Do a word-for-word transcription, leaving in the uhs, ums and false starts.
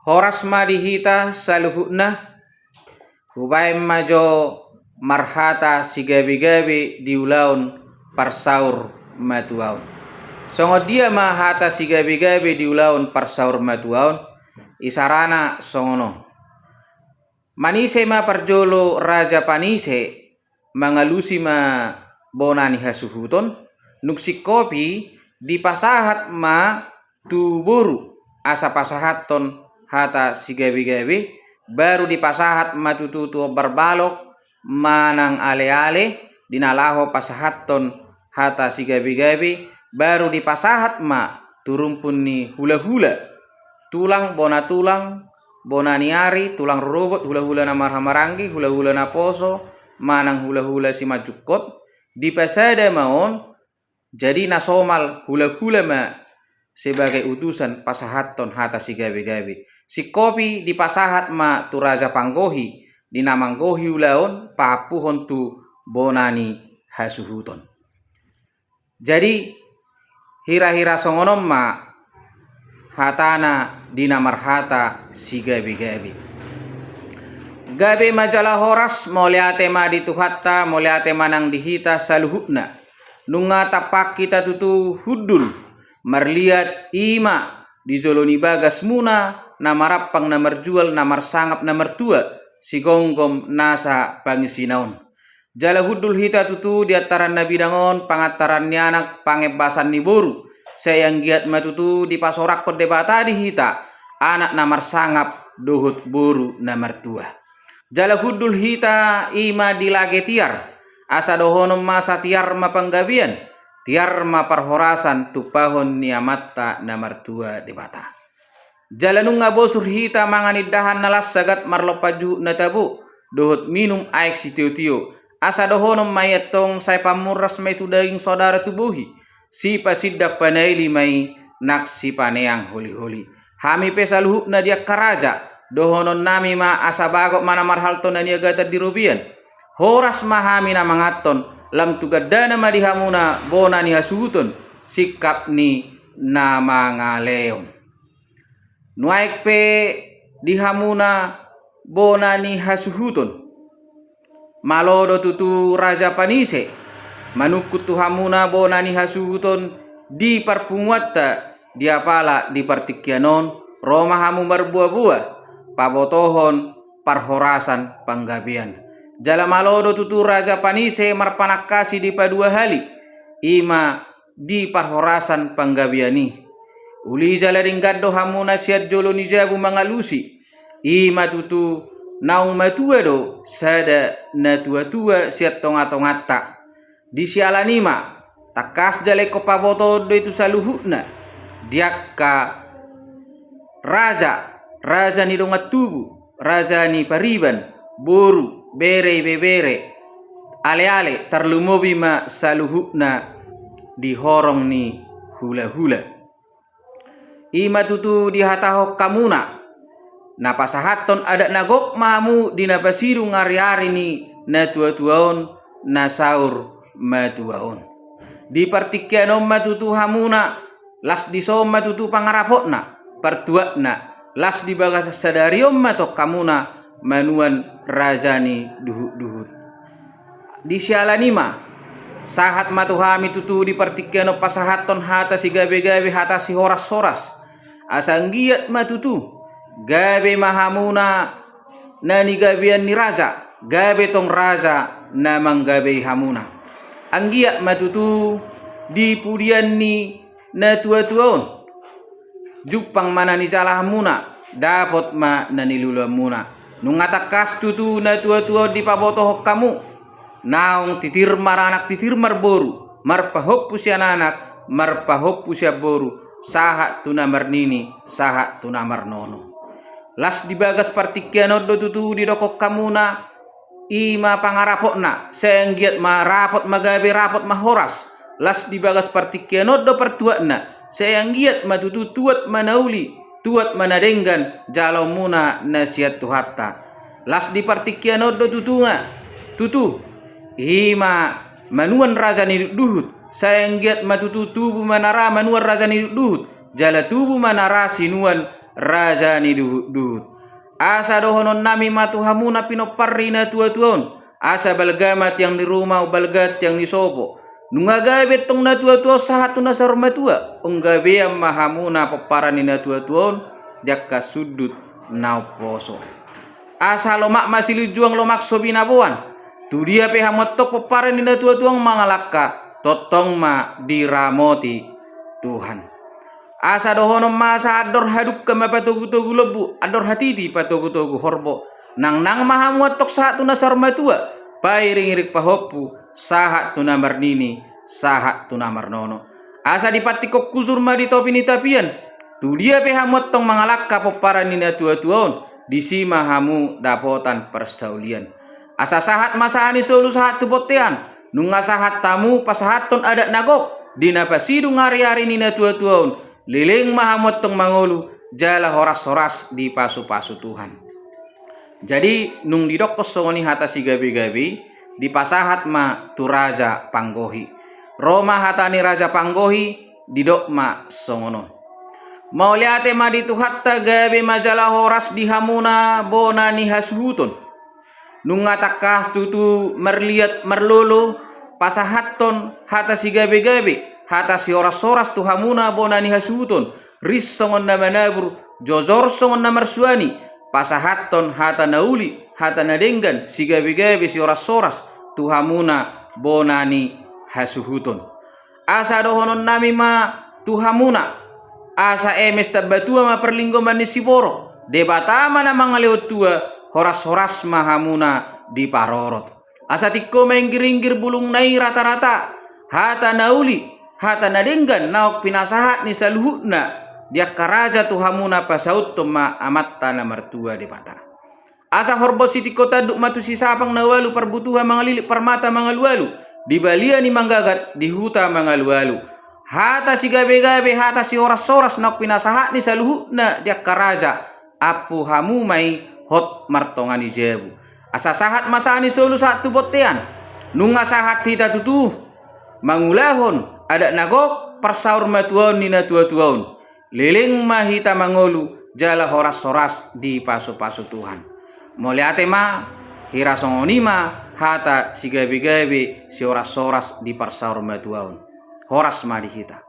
Horas ma di hita saluhutna. Hubaen ma jo marhata sigabe-gabe di ulaon parsaur matuaon. Songon dia ma hata sigabe-gabe di ulaon parsaur matuaon? Isarana songon on. Manise ma parjolo Raja Panise, mangalusi ma bona ni hasuhuton. Nung singkopi, dipasahat ma tu boru asa pasahathon hata sigabe-gabe. Baru dipasahat ma tutu tu ombar balok manang ale-ale, di na laho pasahathon hata sigabe-gabe. Baru dipasahat ma tu rumpun ni hula-hula, tulang, bona tulang, bona ni ari, tulang rorobot, hula-hula na marhahamaranggi, hula-hula naposo, manang hula-hula simanjungkot. Dipasada ma on. Jadi na somal hula-hula ma sebagai utusan pasahathon hata sigabe-gabe. Singkopi dipasahat ma tu Raja Panggohi, di na manggohi ulaon paampuhon tu bona ni hasuhuton. Jadi hira-hira songon on ma hatana di na marhata sigabe-gabe. Gabe ma jala horas, mauliate ma di Tuhanta, mauliate ma nang di hita saluhutna. Nunga tampak hita tutu hundul marliat, i ma di jolo ni bagasmuna na marampang na marjual, na marsangap na martua, sigomgom nasa pangisina on. Jala hundul hita tutu di antaran na bidang on, pangantaran ni anak, pangembasan ni boru, sai anggiat ma tutu dipasoranghon Debata di hita anak na marsangap dohot boru na martua. Jala hundul hita i ma di lage tiar, asa dohonon ma satiar ma panggabean, tiar ma parhorasan tumpahon ni Amanta na martua Debata. Jala nunga bosur hita mangan indahan na las, sagat marlompan juhut na tabo, dohot minum aek sitio-tio, asa dohonon ma i antong, sai pamurnas ma i tu daging, saudara tu bohi, sipasindak panaili ma i nang sipaneang holi-holi. Hami pe saluhutna di angka raja, dohononnami ma asa bagot ma na marhalto na niagatan di robean. Horas ma hami na manganhon, lam tu gandana ma di hamuna bona ni hasuhuton, singkap ni na mangaleon. Nuaeng pe di hamuna bona ni hasuhuton. Malo do tutu Raja Panise manungkun tu hamuna bona ni hasuhuton di parpunguanta, di apala di partingkian on, ro ma hamu marboa-boa, pabotohon parhorasan panggabean. Jala malo do tutu Raja Panise marpanangkasi di padua hali, i ma di parhorasan panggabean i. Uli jala denggan do hamuna sian jolo ni jabu mangalusi, i ma tutu naung matua do sada na tua-tua sian tonga-tonganta. Di siala ni i ma, tangkas jala ingkon pabotohon do i tu saluhutna, di angka raja, raja ni dongan tubu, raja ni pariban, boru, bere, ibebere, ale-ale, tarlumobi ma saluhutna di horong ni hula-hula. I ma tutu dihatahon hamuna, na pasahathon adat na gok ma hamu di na pasidung ari-ari ni na tua-tua on, na saur matua on. Di partingkian on ma tutu hamuna, las dison ma tutu pangarapotna, partuatna, las di bagasan sadari on ma tong hamuna manuan raja ni duhut-duhut. Di siala ni i ma, sahat ma tu hami tutu di partingkian on pasahathon hata sigabe-gabe, hata sihoras-horas, asa anggiat ma tutu gabe ma hamuna na nigabean ni raja, gabe tong raja na manggabei hamuna. Anggiat ma tutu di pudian ni na tua-tua on, jumpang ma na nijalahanmuna, dapot ma na niluluanmuna. Nunga tangkas tutu na tua-tua on dipabotohon hamu, naung titir maranak titir marboru, marpahompu sian anak, marpahompu sian boru, sahat tu na marnini, sahat tu na marnono. Las di bagas partingkian on do tutu didokkon hamuna, i ma pangarapotna, sai anggiat ma rapot ma gabe, rapot ma horas. Las di bagas partingkian on do partuatna, sai anggiat ma tutu tuat ma na uli, tuat ma na denggan jaloonmuna na sian Tuhanta. Las di partingkian on do tutuna, tutu, i ma manuan raja ni duhut-duhut, sai anggiat ma tutu tubu ma na ra manuan raja ni duhut-duhut, jala tubu ma na ra sinuan raja ni duhutduhut. Asa dohononnami ma tu hamu na pinompar ni natuatua on, asa balga ma tiang ni ruma, umbalga tiang ni sopo. Nunga gabe tong natuatua on sahat tu na saur matua, umgabean ma hamuna pomparan ni natuatua on di angka sundut na umposo. Asa lomak ma silinjuang, lomak so binaboan. Tudia pe hamu antong pomparan ni natuatua on mangalangka, tongtong ma diramoti Tuhan. Asa dohonon ma asa andor hadungka ma patogutogu lombu, andor hatiti patogutogu horbo. Nangnang ma hamu antong sahat tu na saur matua, pairingiring pahompu, sahat tu na marnini, sahat tu na marnono. Asa di pantingkon hujur ma di topi ni tapian, tudia pe hamu antong mangalangka pomparan ni natuatua on, disi ma hamu dapotan parsaulian. Asa sahat ma saha ni solu sahat tu bontean, nunga sahat hamu pasahathon adat na gok, di na pasidung ariari ni natuatua on, leleng ma hamu antong mangolu, jala horashoras dipasupasu Tuhan. Jadi, nung didokkon songon i hata sigabegabe, dipasahat ma tu raja panggohi. Ro ma hata ni raja panggohi, didok ma songon on. Mauliate ma di Tuhanta, gabe ma jala horas di hamuna bona ni hasuhuton. Nunga tangkas tutu marliat marlolo, pasahathon hata sigabegabe, hata sihorashoras tu hamuna bona ni hasuhuton, ris songon na manabur, jojor songon na marsuani, pasahathon hata na uli, hata na denggan, sigabegabe sihorashoras tu hamuna bona ni hasuhuton. Asa dohononnami ma tu hamuna, asa emes tamba tua ma parlinggoman ni siborok, Debata ma na mangalehon tua, horashoras ma hamuna diparorot. Asa tingko ma inggiringgir bulungna i ratarata, hata na uli, hata na denggan naung pinasahat ni saluhutna di angka raja tu hamuna, pasauthon ma Amanta na martua Debata. Asa horbo sitingko tanduk ma tu sisapang na ualu, parbutuha mangalilik, parmata mangalualu, di balian i manggagat, di huta mangalualu. Hata sigabegabe, hata sihorashoras naung pinasahat ni saluhutna di angka raja, ampu hamu ma i hot martonga ni jabu. Asa sahat ma saha ni solu sahat tu bontean, nunga sahat hita tutu mangulahon adat na gok parsaurmatuaon ni natuatua on. Leleng ma hita mangolu jala horashoras dipasupasu Tuhan. Mauliate ma, hira songon i ma hata sigabegabe sihorashoras di parsaurmatuaon. Horas ma di hita.